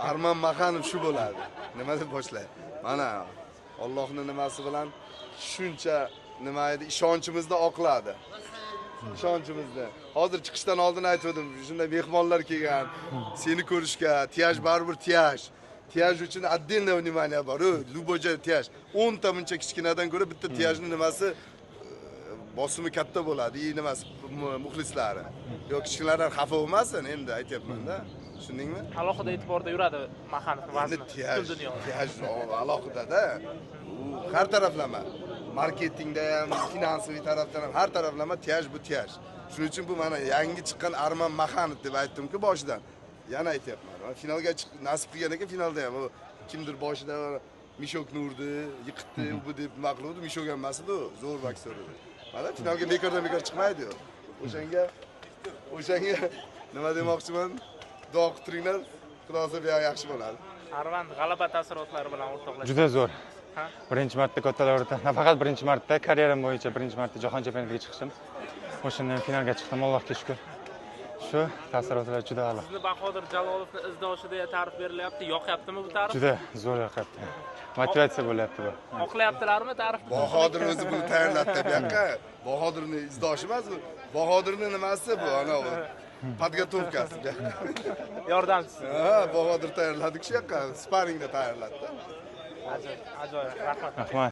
Arman Maxanov shu bo'ladi. Nima deb boshlay? Mana Allohning nimasi bilan shuncha nima edi, ishonchimizni oqladi. Ishonchimizni. Hozir chiqishdan oldin aytgandim, shunday mehmonlar kelgan, seni ko'rishga, tiyaj baribir tiyaj. Tiyaj uchun отдельное внимание bor. Любой joy tiyaj. 10 ta muncha kichkinadan ko'ra bitta tiyajning nimasi bosimi katta bo'ladi, nimasi muxlislari. Yo'q, kichkinalar xafa bo'lmasin, endi aytyapman-da. Tushundingmi? Alohida e'tiborda yuradi Maxanov vazni. Tiyaj, tiyaj alohida-da. U har taraflama. Marketingda ham, finansiy tarafdan ham, har taraflama tiyaj bu tiyaj. Shuning uchun bu mana yangi chiqqan Arman Maxanov deb aytdim-ku boshidan. Yana aytyapman. Finalga chiq nasib qilgan ekan, finalda ham u kimdir boshida mishokni urdi, yiqitdi, u bu deb nima qildi, mishok ham emas edi, zo'r boksyor edi. Mana finalga bekordan bekor chiqmaydi u. O'shanga nima demoqchiman? Duo qilib turinglar, Xudo xohlasa bu yaxshi bo'ladi. Arman g'alaba taassurotlari bilan o'rtoqlashdi. Juda zo'r. Birinchi marta kattalar o'rta, nafaqat birinchi marta, karyeram bo'yicha birinchi marta jahon chempionatiga chiqishim. O'shanda ham finalga chiqdim, Allohga shukr. Shu taassurotlar juda a'lo. Sizni Bahodir Jalolovni izdoshi deya ta'rif berilyapti, yoqyaptimi bu ta'rif? Juda zo'r yoqyapti. Motivatsiya bo'lyapti bu. Oqlayaptilarmi ta'rifni? Bahodir o'zi buni tayyorladi bu yoqqa. Bahodirni izdoshi emas bu. Bahodirning nimasi bu? Ana u podgotovkasi. Yordamchisi. Ha, Bahodir tayyorladi shu yoqqa, sparingda tayyorladi. Ajoyib, ajoyib. Rahmat. Rahmat.